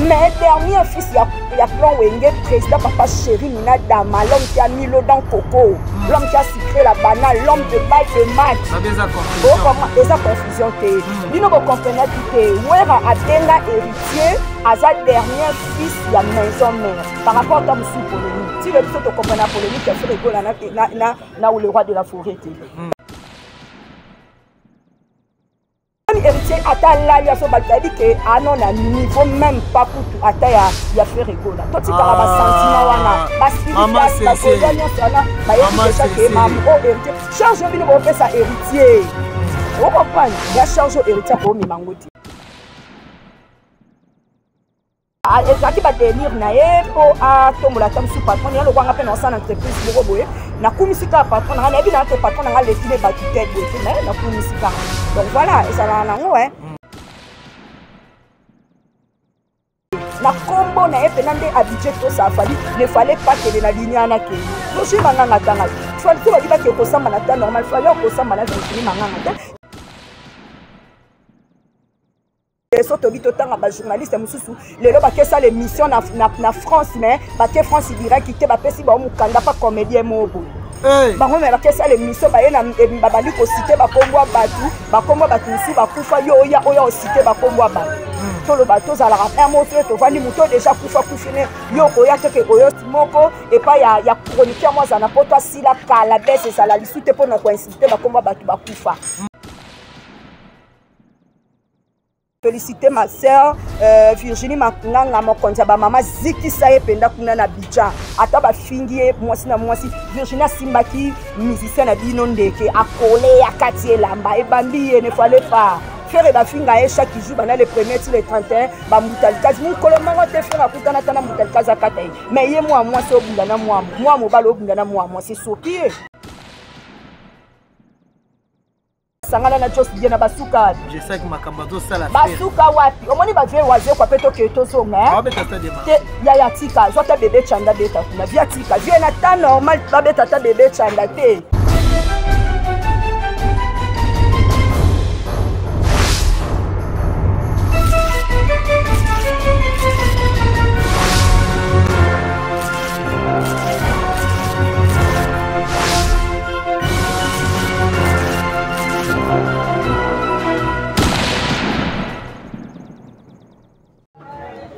Mais dernier fils ya, ya clan Wenge, président papa chéri Nina Dama, l'homme qui a mis l'eau dans coco, l'homme qui a sucré la banane, l'homme de balle de match. Eza confusion te. Bino bocomprenaki te. Wera abenga héritier aza dernier fils ya maison mère par rapport ta mosusu polémique. Ti le biso tocomprena polémique ya Ferre Gola na, na, na, na le roi de la forêt te. Héritier ata alali aso bato bayebi ke ano na niveau même pas kutu ata ya, ya Ferre Gola. Totikaka ah, basentiment wana, baspiritualité, bagola nyonso wana bayebi deja ke mamu oyo héritier charge oyo bino bopesa héritier, ocomprendre ya charge oyo héritier akoomema yango te. Ezalaki badelire na ye mpo atombola ata mosusu patron ya lokwanga mpe na osala entreprise moko boye. Nakumisi kaka patron nanga, nayebi nanga te patron nanga leki ne bato te boye te, mais nakumisi kaka. Donc voilà, ezalaka nango e na nkombo na ye mpena nde abidje tosa. Afali ne fallait pas kende na ligne wana, kende tozwi manganga tanga fali to babi bake kosamba na temps normal, fali okosamba na Virginie Manganga te. So tobi totanga bajournaliste mosusu lelo bakesala émission na, na, na France, mais bake France direct te, bapesi bango mokanda pa comédien moko boye. Hey. Bango me bakesala émission, baye na babandi kociter bakombo ya bato, bakombo ya bato mosusu bakufa. Yo oya oya ociter bakombo ya bato. Toloba tozalaka un mot soki tovandi, moto déjà kufa kufi ne yo okoya teke oyo moko epai ya, ya chroniqueur mo azala na poto asila kala bese ezala lisu te mpona koinsulter bakombo ya bato bakufa. Félicité ma sœur Virginie Manganga, mokonzi ya bamama, zikisa ye mpenza kuna na Abidjan. Ata bafingi ye mwasi na mwasi, Virginie asimbaki musicien na bino ndeke akole ya kati elamba ebambi ye. Ne fallait pas Ferre bafinga ye chaque jour banda le premier ti le 31, bambuta likazi mokolo moko te. Ferre akutana ta na mbuta likazi akata ye, mais ye mwa mwasi obunda na mwa mwa mobali, obunda na mwa mwasi, esopi ye. Sangana na Jos Bien na basuka wapi? Jesaki makambo azosala. Basuka wapi? Omoni bavie Wazekwa mpe tokee tozonga te. Yaya tika, zwa ta bebe chanda, beta kuna via tika vie na temps normal, babeta ta bebe chanda te.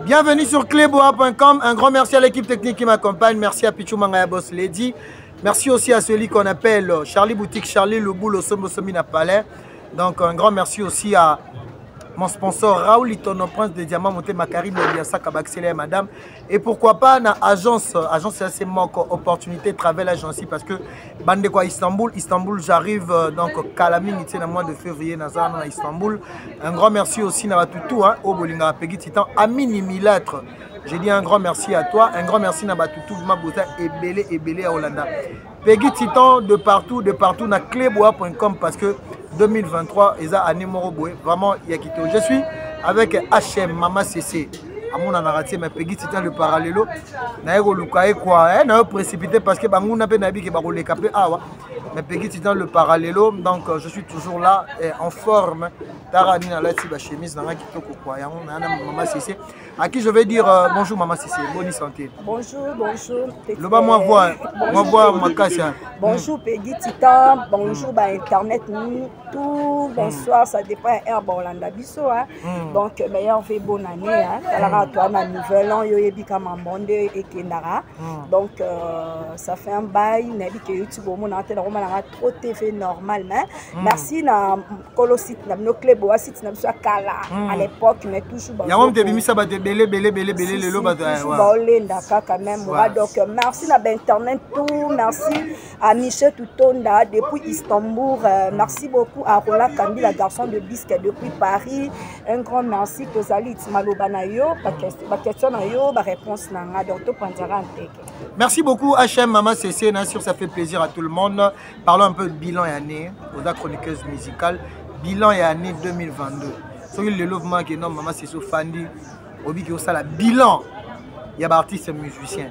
Bienvenue sur cleboa.com. Un grand merci à l'équipe technique qui m'accompagne. Merci à Pichou Mangaya Boss Lady. Merci aussi à celui qu'on appelle Charlie Boutique, Charlie Leboul au Sombo Somina Palais. Donc un grand merci aussi à mon sponsor Raoul Itono, Prince de Diamant, Monté Makari, Mobiasa, Kabaxele, madame. Et pourquoi pas na agence, agence c'est manque opportunité travel agency parce que bande quoi Istanbul, Istanbul j'arrive donc Kalamini c'est le mois de février Nazar na Istanbul. Un grand merci aussi na Batutu hein, au Bolinga Peggy Titan, Amini Milatre. J'ai dit un grand merci à toi, un grand merci na Batutu Mabosa ebele ebele à Hollanda. Peggy Titan de partout, de partout na cleboa.com parce que 2023 eza année moko boye vraiment yakito. Je suis avec HM Mama CC. Amona na raté mais Peggy Titan le parallèle na yeko luka ye quoi, hein, na yo précipité parce que banguna pe na bi ke ba koleka pe awa. Mais Peggy Titan le parallèle, donc je suis toujours là et en forme. Tara ni na lati ba chemise na kitoko quoi. Yango na Mama CC à qui je vais dire bonjour Maman Cissé, bonne santé. Bonjour, bonjour. Loba moi voix, moi voix makasi. Bonjour Peggy Titan, bonjour ba internet nous tout, bonsoir, ça dépend heure bolanda biso hein. Donc meilleur vœu bonne année hein. Talaka toi na nouvel an yo yebika mambonde ekendaka. Donc ça fait un bail nayebi ke YouTube omona te na komona trop TV normal mais merci na kolo site na bino Cleboa, site na biso ya kala à l'époque mais toujours yango mte bimisa bato ebele ebele ebele ebele lelo bato baolenda kaka même ouais. Donc merci na bainternet tout, merci à Michel Toutonda depuis Istanbul, merci beaucoup à Roland Kambila, garçon de bisque depuis Paris, un grand merci. Tozali maloba na yo, baquestion na yo, baréponse na nga, donc topanzaka nteke. Merci beaucoup HM Mama CC, bien sûr ça fait plaisir à tout le monde. Parlons un peu de bilan et année, aux chroniqueuse musicale, bilan et année 2022. Soki lelo vraiment que non Mama CC Fandi, obi ki osala bilan ya ba artiste musicien.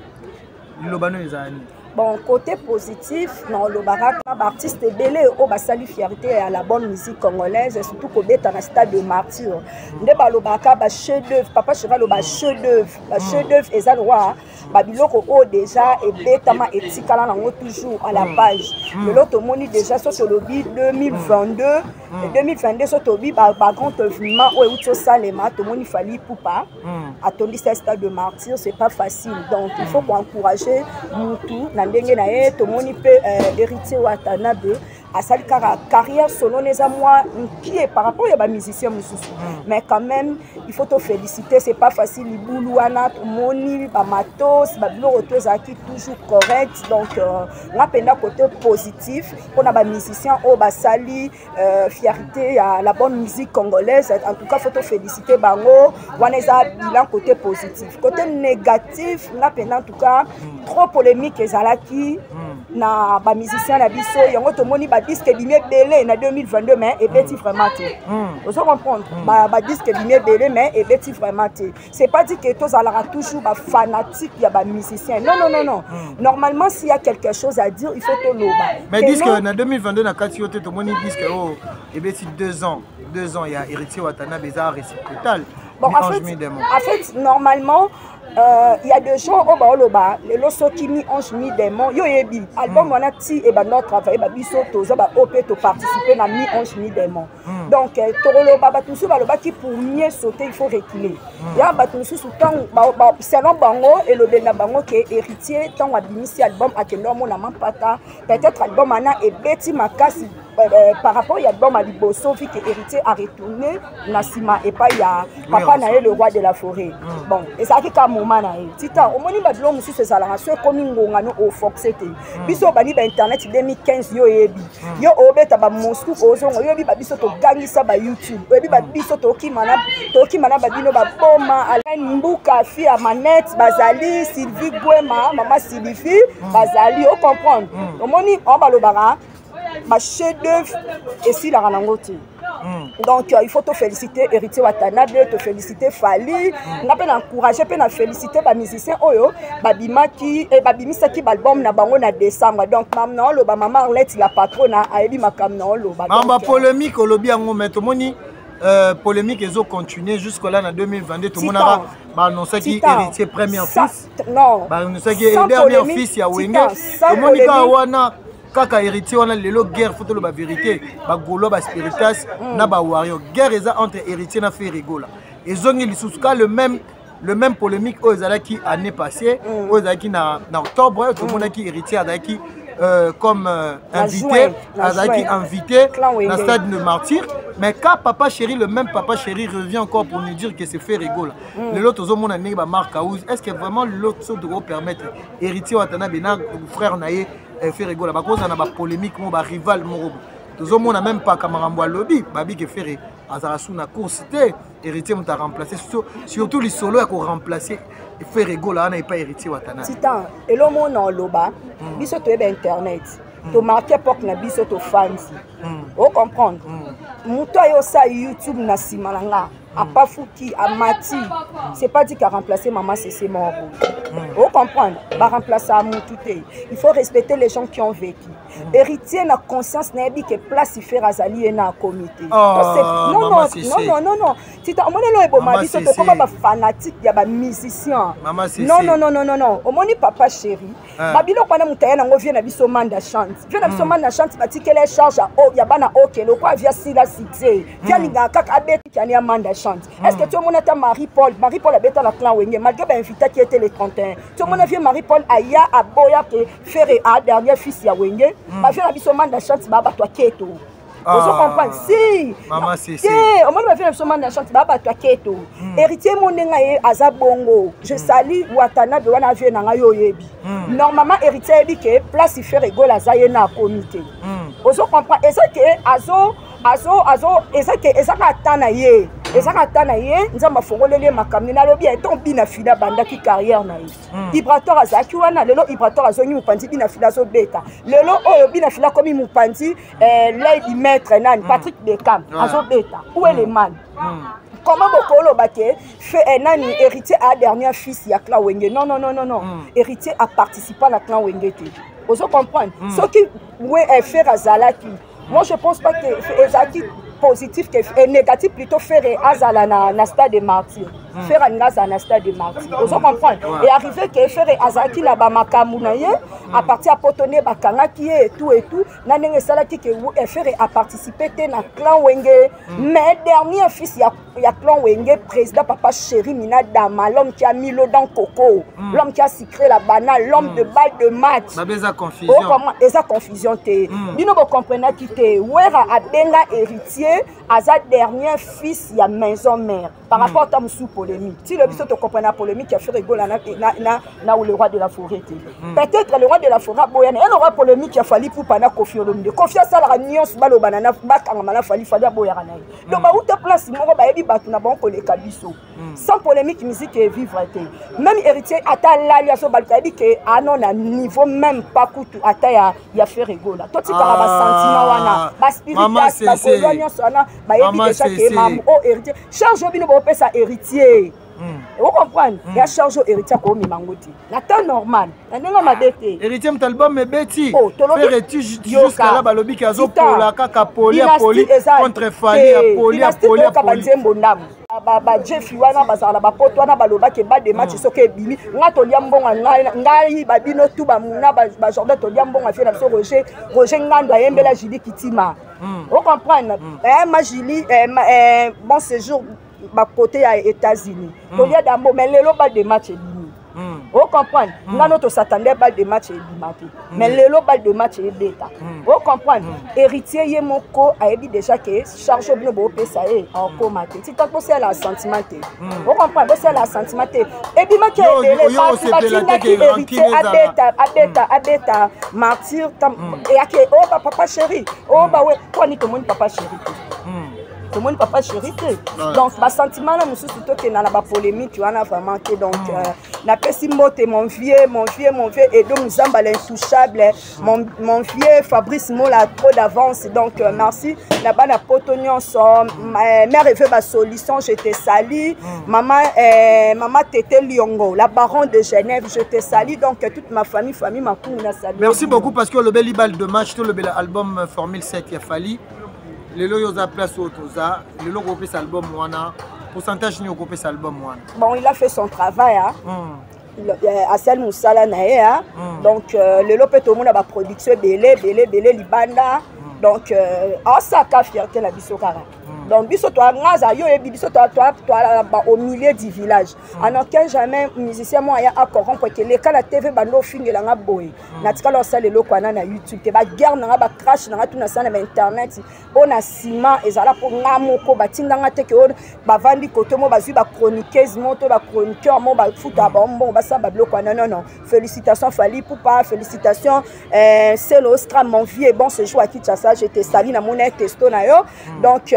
Liloba no ezali. Bon, côté positif, nalobaka baartiste ebele oyo basali fierté ya la bonne musique congolaise, surtout kobeta na Stade de Martyr. Nde balobaka bachef d'œuvre, papa chéri aloba chef d'œuvre, bachef d'œuvre eza lokwa babiloko oyo déjà ebetama, etikala nango toujours à la page. Lelo tomoni déjà, so tolobi 2022, 2022, so tolobi bagrand événement oyo euti osalema, tomoni Fally Ipupa atondisa Stade de Martyr. C'est pas facile, donc il faut koencourager mutu na ndenge na ye. Tomoni mpe Héritier Watanabe asali kaka carrière solo, na eza mwa nkie par rapport ya bamusicien mosusu, mais quand même il faut toféliciter. C'est pas facile, libulu wana tomoni bamatos, babiloko to ezalaki toujours correct. Donc nga mpenza, côté positif mpona bamusicien oyo basali fierté ya la bonne musique congolaise, en tout cas faut toféliciter bango. Wana eza bilan côté positif. Côté négatif, nga mpenza, en tout cas trop polémique ezalaki na bamusicien na biso. Yango tomoni badisque ebimi ebele na 2022, mais ebeti vraiment te. Ozo comprendre, badisque ebimi ebele, mais ebeti vraiment te. C'est pas dit que tozalaka toujours bafanatique ya bamusicien. Non, non, non, non. Normalement, s'il y a quelque chose à dire, il faut toloba. Mais disque na 2022, na kati yo te, tomoni disque oyo ebeti 2 ans, 2 ans ya Héritier Watanabe, eza Réussite Totale. Bon, en fait, normalement, il y a des gens oyo baoloba lelo soki mi ange mi démon. Yo oyebi album wana ti ebanda otravaille, babiso toza baoyo mpe toparticipe na mi ange mi démon. Donc tokoloba, bato mosusu balobaki pour mieux sauter, il faut reculer. Ya bato mosusu, ntango selon bango, elobeli na bango ke Héritier, ntango abimisi album, akende omona mampata, peut-être album wana ebeti makasi par rapport ya album ya liboso, vu que Héritier a retourné na nsima epai ya papa na ye, le roi de la forêt. Bon, ezalaki kaka moment na ye. Tita omoni babilo mosusu ezalaka so ekomi ngongano, oforce te. Biso obandi bainternet 2015, yo oyebi, yo obeta bamoscou, ozongo, oyebi babiso togangisa bayoutube, oyebi babiso tokima na babino baboma Alain Mbuka, fi ya manette, bazali Sylvie Gwema, mama Sylvie, bazali ocomprendre. Omoni oyo balobaka bachef d'œuvre esilaka nango te. Donc il faut toféliciter Héritier Watanabe, toféliciter Fally. Nga mpe na encourage mpe na féliciter bamusicien oyo babimaki, babimisaki baalbum na bango na décembre. Donc mam na oloba, mama Arlette la patrona ayebi makambo na oloba. Mamba polémique, olobi yango, mais tomoni polémique ezocontinue jusque là na 2022. Tomonaka baannonsaki Héritier premier fils. Non. Baannonsaki dernier fils ya Wenge. Tomoni kaka wana, kaka Héritier wana. Lelo guerre, faut toloba vérité, bagaulois, baspiritas na bawarrior, guerre eza entre Héritier na Ferre Gola. Ezongi lisusu ka le même polémique oyo ezalaki année passée, oyo ezalaki na octobre. Tomonaki Héritier azalaki comme invité, azalaki invité na Stade de Martyr, mais quand papa chéri, le même papa chéri revient encore pour nous dire que c'est Ferre Gola. Lelo tozomona ndenge bamark house. Est ce que vraiment lelo so tokopermettre Héritier Watanabe na frère na ye Ferre Gola bakozala na bapolémique moko, barival moko? Tozomona même paka makambo alobi babi ke Ferre azala su na course te, Héritier moto aremplace. Surtout lisolo ya koremplace Ferre Gola wana epai Héritier Watanabe. Titan, elomona oloba, biso toyeba internet, tomarke époque na biso, tofandi, ocomprendre. Moto aye osala YouTube na nsima na nga, apafuki, amati, c'est pas dit qu'a remplacé mama Sese moko. Ocomprendre, baremplace mutu te. Il faut respecter les gens qui ont vécu. Héritier na conscience nayebi ke place Ferre azali, ye na akomi te. Non. Non, non, non, non, tita, omoni elo eboma biso, tokoma bafanatique ya bamusicien. Non, non, non, non, non, non. Omoni papa chéri, babiloko wana moto aya nango, vie na biso Manda Chante, vie na biso Manda Chante, batikela charge ya bana okele okwa via sila succès, vie alingaka kaka abetiki ya Manda Chante. Est ce que ti omoni ata Marie Paul, Marie Paul abeta na clan Wenge, malgré bainvitaki ete le 31, ti omona vie Marie Paul aya aboya ke Ferre a dernier fils ya Wenge? Bavie na biso Manda Chante baa bato aketo, ozo comprendre si te? Omoni bavie na biso Manda Chante baa bato aketo. Héritier mo ndenge ye aza bongo, je sali Watanabe wana, avie na ngai, oyebi, normalement Héritier ayebi ke place Ferre Gola aza, ye na akomi te. Ozo comprendre, eza ke azo azo azo eza ke ezaka ata na ye, ezaka ata na ye. Nzambe afongoleli ye makambo. Nalobi eton bina fila abandaki carrière na ye, Ibrator azalaki wana. Lelo Ibrator azongi mopanzi, bina fila azobeta. Lelo oyo bina fila akomi mopanzi, lady maître nani, Patrick Beckham azobeta. Où est le mal? Comment bokoloba ke fe eh, nani Héritier a dernier fils ya clan Wenge? Non, non, non, non, non. Héritier a participé na clan Wenge te. Ozo comprendre? Soki we eh, Ferre azalaki, moi je pense pas que ezalaki positif que eh, négatif plutôt. Ferre azala na stade de Martyr. Ferre alingi azala na stade de Martyr, ozo comprendre? Et arrivé ke Ferre azalaki na bamakambo na ye à partir ya poto nde bakangaki ye et tout et tout, na ndenge esalaki ke Ferre aparticipe te na clan Wenge. Mais dernier fils ya clan Wenge, président papa chéri Mina Dama, l'homme qui a mis l'eau dans coco, l'homme qui a sucré la banane, l'homme de balle de match. Babe, eza confusion. Comment eza confusion te? Bino bocomprenaki te. Wera abenga Héritier aza dernier fils ya maison mère par rapport ta mosusu polémique ti le biso tocomprendre na polémique ya Ferre Gola na le roi de la forêt te. Peut-être le roi de la forêt aboyana ye lokwa polémique ya Fally Ipupa na Koffi Olomide. Koffi asalaka nyonso, balobana na bakangama na Fally, Fally aboyaka na ye. Donc bauta place moko, bayebi bato na bango koleka biso. Sans polémique, musique evivre te. Même Héritier, ata alali, azobaluka, ayebi ke ano na niveau même pas kutu ata ya Ferre Gola. Totikaka basentiment wana, baspiritas, bagaulois nyonso wana bayebi déjà ke mamu o Héritier, charge oyo bino bopesa Héritier, ocomprendre, ya charge oyo Héritier akoomema yango te na temps normal, na ndenge mabe te. Héritier moto album ebeti. Ferre jusqu'à là balobi ke azopola kaka poli, apoli contre Fally, apoli, apoli, apoli. Banzembo ndambo bajefi wana bazala na bapoto wana, balobaki ba de match soki ebimi, nga tolia mbongo ngai, babino tu bamuna bajordan tolia mbongo afie na biso. Roger Ngando ayembela Julie Kitima, ocomprendre? Ma Julie, bon séjour bakote ya États-Unis. Tolia dambo, mais lelo balle de match ebimi, ocomprendre? Nga no tosatande balle de match ebima te, mais lelo balle de match ebeta, ocomprendre? Héritier ye moko ayebi déjà ke charge bino boopesa ye akokóma te. Tika bosala sentiment te, ocomprendre? Bosala sentiment te. Ebimaki ebele, bato batindaki Héritier abeta, abeta, abeta Martyr, eyaki o bapapa chéri o bawe kwani. Tomoni papa chéri te, tomoni papa chéri te. Donc basentiment na mosusu, tokenda na bapolémique wana vraiment te. Donc napesi mbote mon vieux, mon vieux, mon vieux Edo Muzamba, l'intouchable, mon vieux Fabrice Mola, trop d'avance. Donc merci na bana poto nyonso. Mère eve basolution, je te salue. Mama, mama Tete Liongo, la baron de Genève, je te salue. Donc toute ma famille, famille Makungu, na salue. Merci beaucoup, parce que olobeli balle de match, tolobela album Formule 7 ya Fally. Lelo oyo oza place oyo toza lelo, okopesa album wana pourcentage nini? Okopesa album wana? Bon, il a fait son travail, hein. Asali mosala na ye, hein. Donc lelo mpe tomona baproduction ebele ebele ebele libanda. Donc aosaka fierté na biso kaka. Donc biso nga yo oyebi biso au milieu du village. En aucun jamais musicien mo aya acorrompre ke leka na TV bando ofingelanga boye. Natikala osala eloko wana na YouTube te. Baguerre nanga, bacrash nanga, tu nasala na bainternet oyo na nsima ezala mpo nga moko batindanga te ke oyo bavandi kote mo bazwi bachroniqueuse mo to bachroniqueur mo bafutaka bango mbongo basala babiloko wana. Non, non, félicitations Fally Ipupa, félicitations Selo Scram, mon vieux, bon séjour à Kinshasa, je te salue. Namona testo na yo. Donc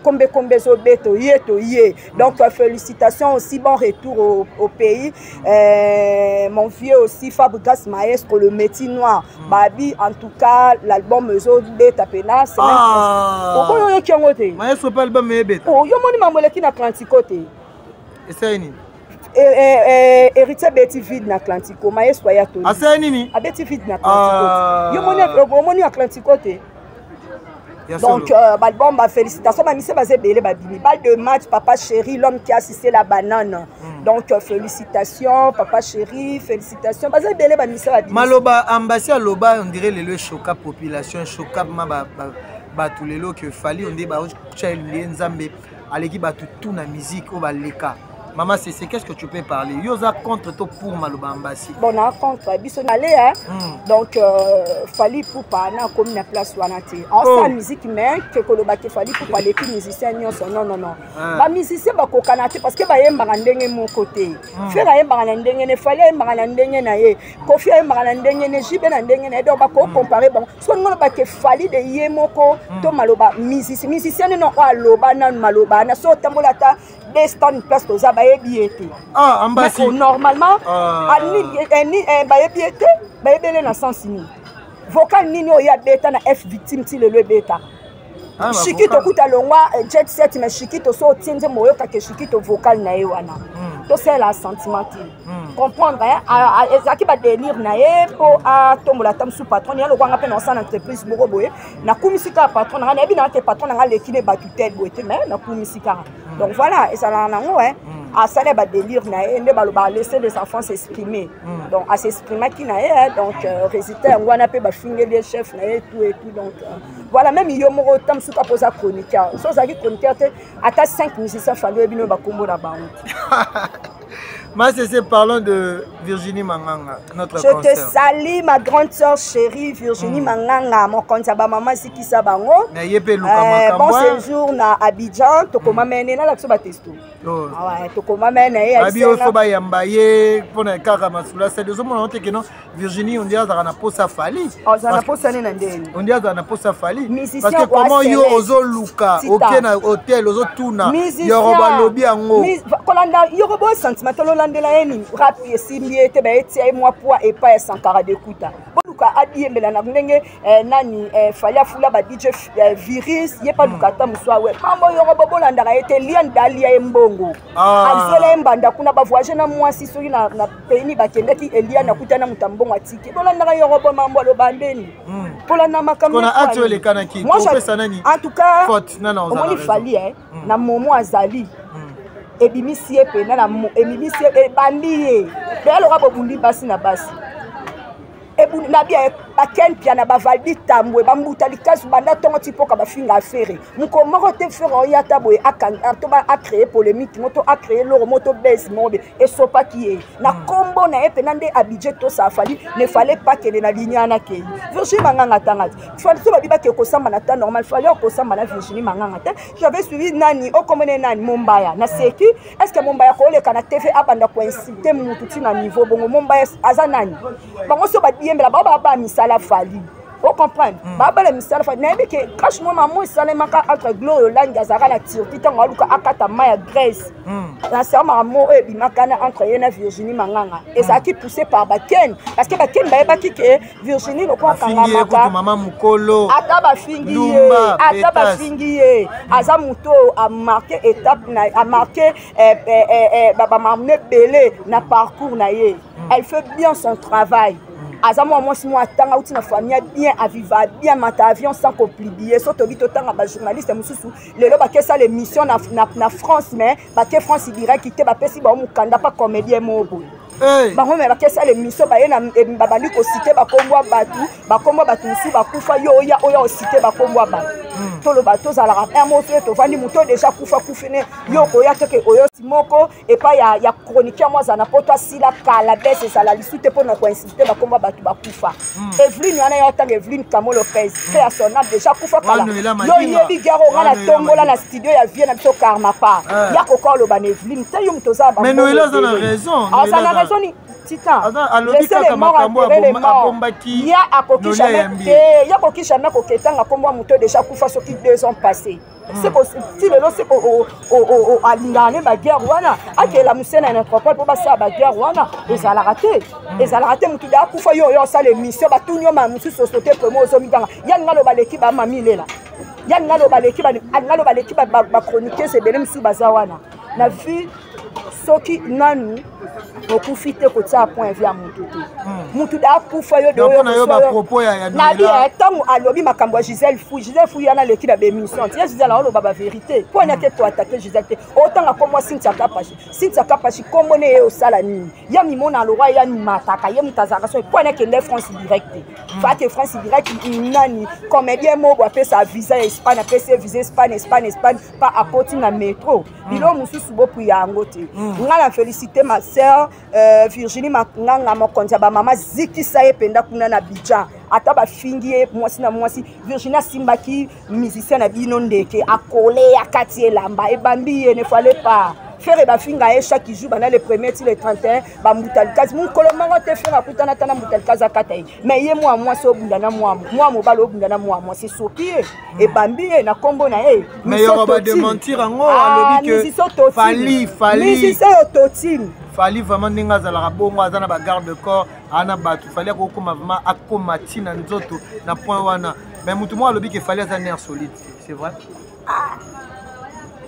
kombe kombe ezobeta ye to ye. Donc félicitations aussi, bon retour au pays, mon vieux aussi Fabrigas Maestro, le métier noir. Babi, en tout cas l'album ezobeta pena. Okoyo oyoki yango te. Maestro mpe album eyebeta. Yo moni mambo eleki na Atlantico te. Esali nini? Héritier abeti vide na Atlantico, maestro aya toli. Asali nini? Abeti vide na Atlantico. Yo moni, omoni Atlantico te. Donc balbum, bafélicitation, bamise baza ebele babimi. Balle de match, papa chéri, l'homme qui a assisté la banane. Donc félicitations papa chéri, félicitations, baza ebele bamise babimi. Maloba ambasi aloba, on dirait lelo echoka population, echoka ma bato lelo ke Fally onde baotya ye Nzambe, aleki bato tout na musique oyo baleka. Mama Sese, qu'est-ce que tu peux parler? Yo oza contre to pour maloba ambasi? Bon, na contre biso nale, hein. Donc Fally Ipupa na akomi na place wana te aosala musique, mais ke koloba ke Fally Ipupa aleki musicien nyonso, non, non, non. Bamusicien bakokana te parce que bayembaka ndenge moko te. Ferre ayembaka na ndenge ne, Fally ayembaka na ndenge na ye, Koffi ayembaka na ndenge ne, JB na ndenge na ye. Donc bakocompare bango soki ndenge olobake Fally de ye moko to maloba musicien nino oyo aloba nanu maloba na so otambola ata deux stand place toza, bayebi ye te. Ah, ambasi. Normalement bayebi ye te. Bayebele na sens nini? Vocal nini oyo abeta na F Victime ti lelo ebetaka? Ah, Shikito kuta longwa eh, jet set, mais Shikito so otie nzembo oyokake Shikito vocal na ye wana. Tosala sentiment te. Comprendre, hein? Ezalaki badélire na ye mpo atombola ata mosusu patron ya lokwanga mpe na osala entreprise moko boye. Nakumisi kaka patron na nga, nayebi nanga te patron na nga aleki ne bato te boye te, mais nakumisi kaka. Donc voilà, ezalaka nango, hein. Asala badélire na ye nde balobaka laisser les enfants s'exprimer. Donc as'exprimaki na ye, hein. Donc résultat yango wana mpe bafingeli ye chef na ye, tout et tout. Donc voilà, même yo moko ta mosusu kaka oza chroniqueur, so ozalaki chroniqueur te, ata 5 musiciens Fally oyebi no bakombo na bango. Ma CC, parlons de Virginie Manganga, notre Je te concert. salue, ma grande sœur chérie Virginie Manganga, mokonzi ya bamama, sikisa bango. Na ye mpe luka Bon makambo. séjour na Abidjan, tokoma mene nalakisa batesto. Oh. Ah ouais, tokoma mene ye. Babi oyo fo bayamba ye mpona kaka masolo asali. Ozomona ngo te keno Virginie ondi azalaka na posa Fally. Ozala na posa nini na ndeni? Ondi azalaka na posa Fally. Musicien Parce que comment yo Celeste. ozoluka Tita. oke na hotel ozotuna Musicien. yoro balobi yango. Kolanda yoko bo sentiment, tololandela ye nini? Rap esimbi ye te, bayetia ye mwa poids epai ya Sankara Dekuta. Boluka adiembela na ndenge nani, Fally afula ba DJ virus ye mpe aluka ata mosu awe mambo yoko bo. Bolandaka ye te, liane dalia ye mbongo. Azwela ye mbanda kuna, bavoyage na mwasi soki na pays bakendaki. Eliane akuta na moto ya mbongo, atiki. Bolandaka yoko bo, mambo aloba ndeni kolanda makambo. Kona acte oyo elekanaki, Moi, kopesa nani en tout cas faute? Nana ozala omoni raison? Fally, na momo azali ebimisi ye pena na ebimisi ye, ebambi ye deya loka bobundi basi na basi. Na bia baken pia na bavaldi tambwe bambuta likasu banda ntongo ti mpoka bafinga affaire moko moko te. Ferre oyo ata boye to acréer polémique mo to acréer loro mo to bese moko be esopaki ye na nkombo na ye mpena nde Abidjan. Tosala Fally ne fallait pas kende na ligne wana. Kei Virginie Manganga tanga te. Fally so babi bake kosamba na temps normal, Fally okosamba na Virginie Manganga te. J'avais suivi nani okomone nani Mombaya na seki. Est ce que Mombaya koleka na TV abanda koinsulte mutu ntina niveau bongo? Mombaya aza nani? Bango so badiembela bao baba misala Fally, ocomprendre? Babala misala Fally. Nayebi ke crash mwa mamo esalemaka entre Gloire Olangi azalaka na Turquie ntango aluka akata mai ya Grèce. Na sema mo oyo ebimaka na entre ye na Virginie Manganga ezalaki poussé par baken, parce que baken bayebaki ke Virginie lokwa Bafingi ye kutu akangamaka. Mama mokolo. Ata bafingi ye, Ndumba, ata pétasse. bafingi ye, aza moto oyo amarqué étape na amarqué bamamne ebele na parcours na ye. Elle fait bien son travail. Aza mwa mwasi mwa atanga, auti na famille bien, aviva bien, mata avion sans kopublier. So tobi totanga bajournaliste mosusu lelo bakesala émission na France, mais bake France direct te, bapesi bao mokanda pa comédien moko boye. Hey. Bango me bakesala émission, baye na babandi kociter bakombo ya bato, bakombo ya bato mosusu bakufa. Yo oya oya ociter bakombo ya bato. Toloba tozalaka un mot soki tovandi, moto oyo déjà kufa kufi ne yo okoya teke oyosi moko epai ya chroniqueur mo azala na poto asila kala bese ezala lisu te mpona koinsulte bakombo ya bato bakufa. Eveline wana, yo otanga Eveline Kamo Lopez pe ya son âme déjà kufa kala. Wana Noela Yo Madinga. yebi guerre oyo nga Wana na tombola Noela na studio ya vie na biso Karma pa. Ya koka oloba na Eveline te, yo moto oza. Mais Noela aza na raison. Aza na Noela raison ni titan. Alobi kaka makambo abombaki. Ya akoki Nolia jamais Yambi. te, ya akoki jamais koketanga nkombo ya moto déjà kufa soki 2 ans passé. Ti lelo se alingaka ne baguerre wana akela mosene na métropole mpo basala baguerre wana ezalaka te, ezalaka te. Motu da akufa, yo oyo osala émission, batuni yo ma mosusu osote premo ozomikanga ya ninga loba leki bamami lela ya ninga loba leki alinga loba leki bachroniqueuse ebele mosusu baza wana na vie. Soki nanu okufi te, kotia point vie ya motu te. Motu da akufa, yo de Donc, mpona yo bapropos ya nabi Noela. Ntango alobi makambo ya Gisele Fui, Gisele Fui wana aleki na bémission ti ye Gisele aoloba bavérité mpo ani ake to attaquer Gisele te. Otanga kombo Cynthia Kapashi, Cynthia Kapashi kombo ne ye osala nini? Ya mimona alokwa ya mataka ye moto azalaka so mpo ani akende France direct te. Fake France direct nani comédien moko apesa visa ya Espagne, apesi ye visa Espagne, Espagne, Espagne pa akoti na métro. Biloko mosusu bopuya yango te. Nga na félicité ma sœur Virginie Manganga, mokonzi ya bamama, zikisa ye mpenza kuna na Abidjan. Ata bafingi ye mwasi na mwasi, Virginie asimbaki musicien na bino ndeke akole akati elamba ebambi ye. Ne fallait pas Ferre bafinga ye chaque jour banda le premier ti le 31. Bambuta likazi mokolo moko te Ferre akutana ta na mbuta likazi akata ye, mais ye mwa mwasi obunda na mwa mobali obunda na mwa mwasi, esopi ye, ebambi ye na nkombo na ye. Mais yoko badémentir yango, alobi ke Fally, Fally Musicien oyo totime. Fally vraiment ndenge azalaka bongo, aza na bagarde corps, aza na bato. Fally akokoma vraiment akoma ntina nzoto na point wana. Mais motu moko alobi ke Fally aza nerf solide, c'est vrai? Ah,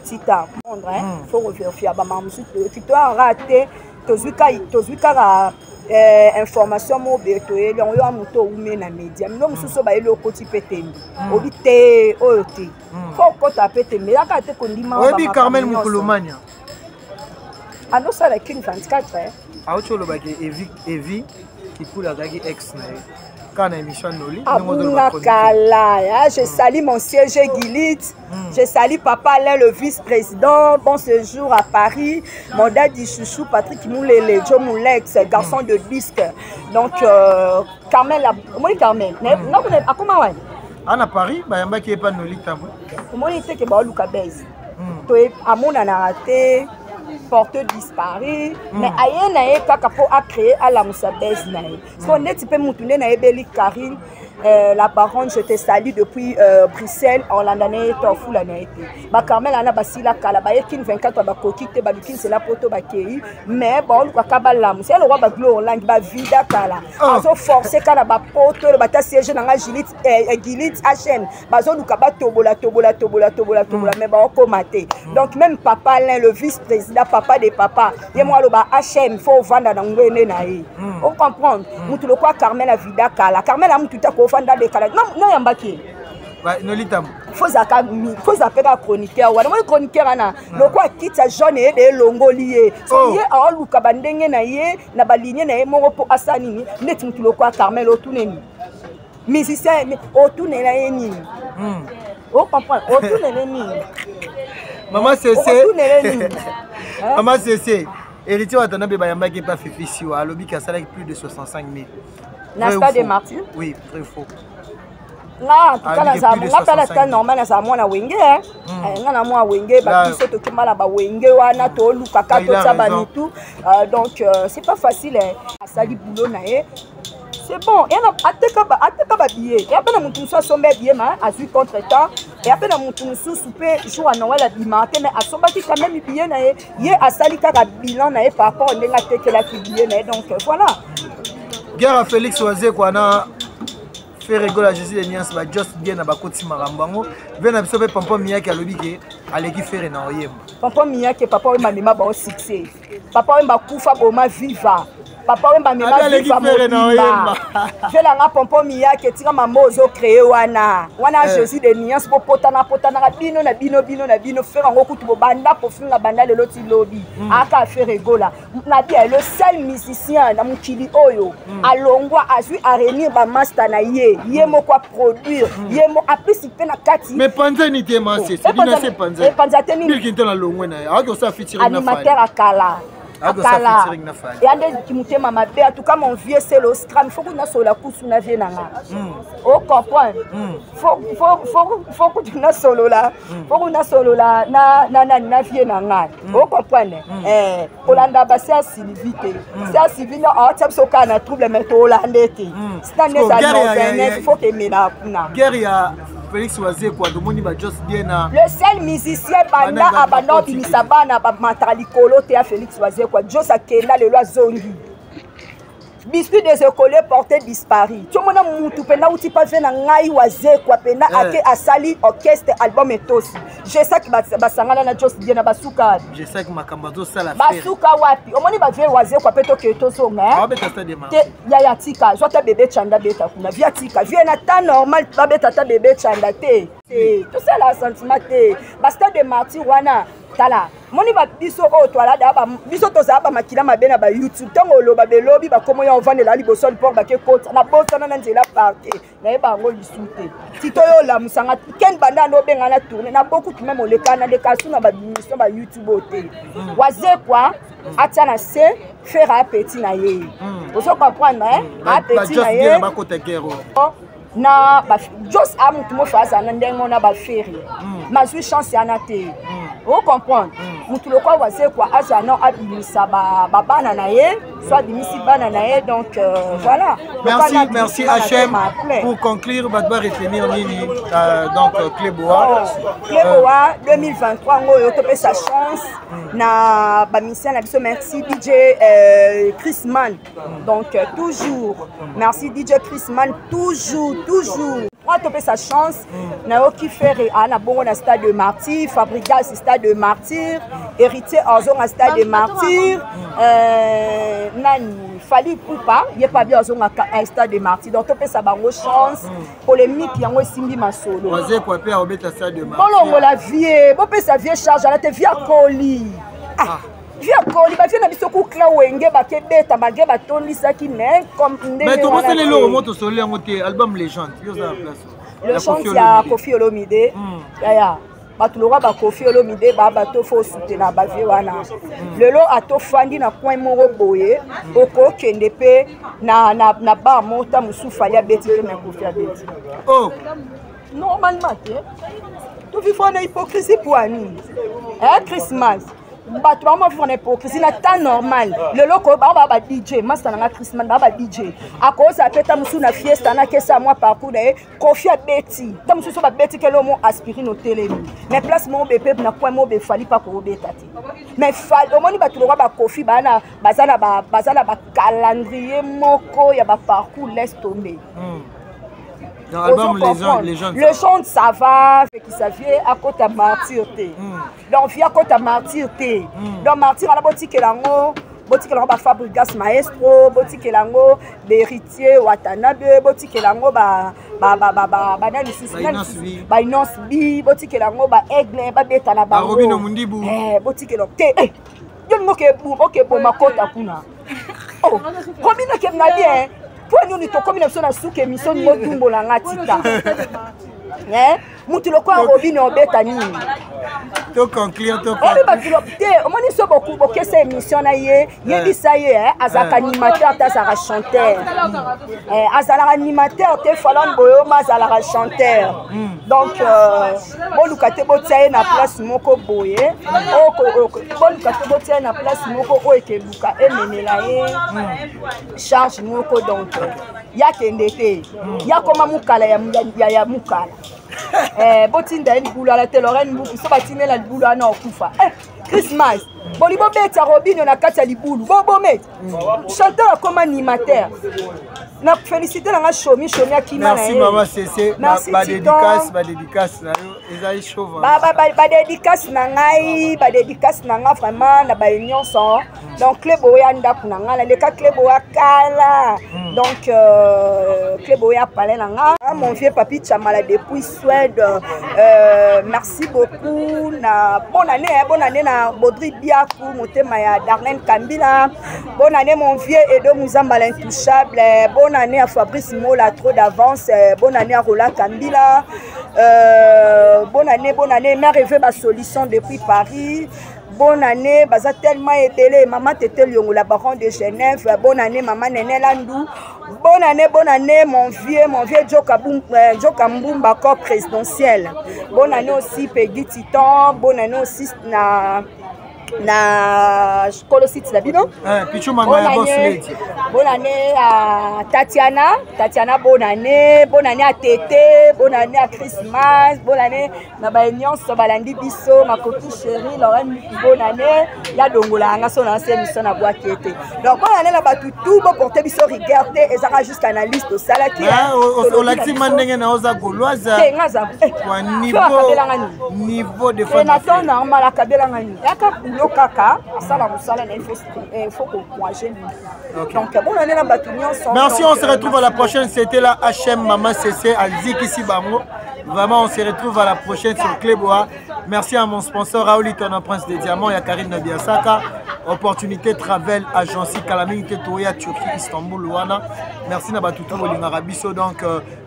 tita prendre, hein. Faut revérifier bamama mosusu toyoki to ara te, tozwi kaka information moko boye, toyeli yango. Yo ya moto oume na média mino mosusu oyo bayeli, okoti mpe tembe, obi te oyo te, faut okota mpe tembe, eyaka te kondima. Oyebi Carmel Mukulumania? Anosala King 24, eh? Auti olobaki Evi Kipula azalaki ex na ye kaka na émission Noli. Abunga kala. Je salue mon siège Gilit. Je salue papa Alain, le vice-président. Bon séjour à Paris. Mon daddy chouchou Patrick Moulele, Joe Moulex, garçon de disque. Donc Carmel, moi Carmel, non, akoma ouais. Ana Paris, bayambaki epa Noli Tambo. Omoni te ke baoluka base. To amonanaka te, porte disparu, mais aye na ye kaka mpo acréer, alamusa base na ye. So neti mpe mutu nde nayebeli Karine, la baronne, je te salue depuis Bruxelles. Olanda na ye to afula na ye te. Bacarmel ana basila kala, bayeki 24, bakoki te, baluki nzela poto bakei, mais baolukaka balamusa ye lokwa baglo olangi bavida kala. Azoforce kaka na bapoto oyo bata siège na nga Gilit HM, bazoluka batobola, tobola, tobola, tobola, tobola, mais baokoma te. Donc même papa Alain, le vice président, papa de papa, ye moko aloba HM faut ovanda na ngwende na ye. Ocomprendre? Mutu lokwa Carmel avida kala. Carmel amutu te akofanda de kala noyambaki ye. Nolitambo. Faut ozala mpe kaka chroniqueur wana. Moi chroniqueur wana lokwa akiti ya jaune, eyede elongoli ye. So ye aoluka bandenge na ye na baligne na ye moko mpo asala nini. Neti mutu lokwa Carmel, otuneni musicien, otunela ye nini? Ocomprendre? Otunele nini? Mama Cc. Otunele nini? Mama Cc, Héritier Watanabe bayambaki epa Fifi Siwa, alobiki asalaki plus de 65 000. Na Stade de Martyr? Oui, vrai, faux? Nga en tout cas nazala, nga mpe na normal, nazala mwana Wenge, nga na mwana Wenge. Babiso tokimala bawenge wana, tolukaka totia bamitu. Donc c'est pas facile. Asali boulot na ye, c'est bon. Ateka babillet, eya mpe na motu mosusu asomba billet ma azwi contre temps, eya mpe na motu mosusu mpe jour ya Noël abimaka te, mais asombaki quand même billet na ye. Ye asali kaka bilan na ye par rapport ndenge atekelaki billet na ye. Donc voilà. Guerre ya Félix Wazekwa na Ferre Gola, Jésus de Niance, bajos bien na bakoti makambo yango ve na biso mpe. Pampo Miyaki alobi ke aleki Ferre na oyemba. Pampo Miyaki, papa oyo mamema bao succès, papa oyo bakufa boma viva, papa oyo bamema viva mobimba velanga. Pompo Miyaki, etika mambo ozocreye wana wana. Jésus de Nuance, bopotana potanaka bino na bino, bino na bino. Ferre yango kutu bobanda kofinga banda lelo ti lobi. Aka Ferre Gola na bia, le seul musicien na mokili oyo alongwa, azwi aréunir bamaster na ye, ye moko aproduire, ye mo apesi mpe na kati. Mais panzani te, masese. Epanza te nini? Bilki na longwe na ye, aoki osala featuring. Animateur akala akala ya nde motema mabe. En tout cas mon vieux, c'est le scram. Faut kuna solola kusu na vie na nga, ocomprendre? Faut kutu nasolola, faut kuna solola na nani, na vie na ngai, ocomprendre? Kolanda basi ya Sylvie te. Si ya Sylvie no aotia biso kaka na trouble, mais tolanda te. Sina nde eza 29, faut kemela kuna. Guerre ya Félix Wazekwa, tomoni bajos bien na Le seul musicien banda abanda obimisa bana bamataka likolo te ya Félix Wazekwa. Jos akenda, lelo azongi biscuit des écoliers porté disparu. Tiomona mutu mpena uti pa ve na ngai Wazekwa mpena ake asali orchestre, album etosi. Jesaki basangana na Jos die na basuka wapi? Jesaki makambo azosala. Basuka wapi? Omoni bavie Wazekwa mpe tokee tozonga te. Yaya tika, zwa ta bebe chanda, beta kuna via, tika vie na temps normal, babeta ta bebe chanda te. Tosala sentiment te. Bastade de Martyr wana, tala moni biso oyo toalada, biso tozala bamakila mabe na bayoutube. Ntango oloba belobi bakomo ya ovandela liboso liport, bake kota na bosana na nzela parke, nayeba yango lisu te. Tito oyo olamusanga ken banda ando obenga na tourne na bokutu meme oleka na leka su na bamission bayoutube oyo te. Wazekwa atia na se Ferre apeti na ye, ozo comprendre? Apeti na ye na jos a mutu moko azala na ndenge wana. Baferre mazwi chance yana te, ocomprendre? Mutu lokwa Wazekwa azala nao abimisa babana na ye, so abimisi bana na ye, donc voilà. Merci, merci HM. Pour conclure, bato ba retenir nini donc Cléboa? Oh, Cléboa 2023 ngo oyo topesa chance na bamusicien na biso. Merci DJ Chris Man. Donc toujours merci DJ Chris Man, toujours toujours trois topesa chance. Nayoki Ferre aa na bongo na Stade de Martyr, Fabrigas Stade de Martyr, Héritier azonga Stade de Martyr, nani, Fally Ipupa ye pa bi azonga Stade de Martyr. Donc topesa bango chance. Polémique yango esimbi masolo. Wazekwa mpe aobeta Stade de Martyr. Bolongola vie, bopesa vie charge ala te, vie akoli. Ah. Vie akoli, bavieux na biso kukla Wenge bakebeta malgré batondisaki, mais comme ndenge Mais tobosani eloko mo tosoli yango te, album Légende, yo oza na place. Légende ya Kofi Olomide. Yaya, bato lokwa baKofi Olomide baa bato fo osutena bavieux wana. Lelo atofandi na coin moko boye, okokende mpe na bar moko ta mosusu, Fally abeti te, mais Kofi abeti. Oh. Normalement te, tovivre na hypocrisie po anini? Christmas, bato bango bavivre na hypocrisie na temps normal. Lelo ko bango baa ba DJ, master nanga Christmas, baa ba DJ, akozala mpe ta mosusu na fiesta nakesa mwa parcours na ye. Kofi abeti ta mosusu, babeti kele mo aspirine otelemi, mais place moko be mpe na coin moko be Fally mpa koobeta te. Mais Fally, omoni bato lokwa baKofi baza na bacalendrier moko ya baparcours, laisse tomber. Dans l'album Légende, Légende, Légende, ça va fekisa vie akota Martyr te. Donc vie akota Martyr te. Donc Martyr ala, botikela yango, botikela yango baFabrigas maestro, botikela yango baHéritier Watanabe, botikela yango bana lisusu, baInnos B, botikela yango baAigle, babeta na bango. Botikela te, yo lingo okeboma kota kuna. Robino akemna bien mpo nini? Tokomi na biso na suka émission, ningo tumbola nga tika mutu lokola Robino obeta nini? To conclure, to Obi bato te, omoni so bokesa émission na ye, yebisa ye azalaka animateur te, azalaka chanteur. Azalaka animateur te, Falon Boyoma azalaka chanteur. Donc boluka te botia ye na place moko boye, boluka te botia ye na place moko oyo ekeluka ememela ye charge moko. Donc yakende te, yakoma mokala ya mokala. Botinda ye libulu ala te. Lorraine Mbuku, so batindela libulu wana, okufa. Christmas, boli bobeta Robino na kati ya libulu, bobometa chanteur akoma animateur. Na félicité nanga Shomi, Shomi akima. Merci mama Cc, badédicace, badédicace na yo ezali chaud. Badédicace na ngai, badédicace na ngai vraiment na baye nyonso. Donc clé boya ndako na ngai, naleka clé boya kala. Donc clé boya palais na ngai, mon vieux Papi Chamala depuis Suède, merci beaucoup. Na bonne année, hein, bonne année na Baudry Biaku, motema ya Darlene Kambila. Bonne année mon vieux Edo Muzamba l'intouchable. Bonne année à Fabrice Mola, trop d'avance. Bonne année à Roland Kambila. Bonne année, bonne année mère Eve ba solution depuis Paris. Bonne année, baza tellement ebele. Mama Tete Liongo, la baron de Genève, bonne année. Mama Nene Landou, bonne année, bonne année. Mon vieux, mon vieux Joka, Joka Mbumba, corps présidentiel, bonne année aussi. Peggy Titan, bonne année aussi. Na kolo site na bino. Bonne année à Tatiana, Tatiana, bonne année, bonne année à Tete, bonne année à Christmas, bonne année na baye nyonso balandi biso. Makoki chéri Lorraine, bonne année. Ya dongola yanga so na se émission na bwaki ete. Donc bonne année na bato tout, boporte biso rigueur te, ezaka jusqu'à analyse tosalaki. Olakisi ma ndenge na oza gauloise. Te, nga za niveau de na temps normal akabelanga nini, yaka boulot kaka, asala mosala na il faut koencourager. Donc bonne année na bato nyonso. Merci, on se retrouve à la prochaine. C'était la HM Mama CC Azikisi Bango. Vraiment, on se retrouve à la prochaine sur Cléboa. Merci à mon sponsor Raoul Ton Prince des Diamants, ya Karine Nabiasaka, Opportunité Travel Agency, Kalamine Toya, Turquie, Istanbul, Luana. Merci na batutu bolingaka biso. Donc,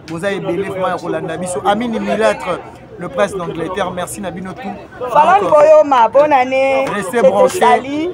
boza ebele vraiment ya kolanda biso. Amini Milêtre, le prince d'Angleterre, merci na bino tout. Falon Boyoma, bonne année. Restez branchés.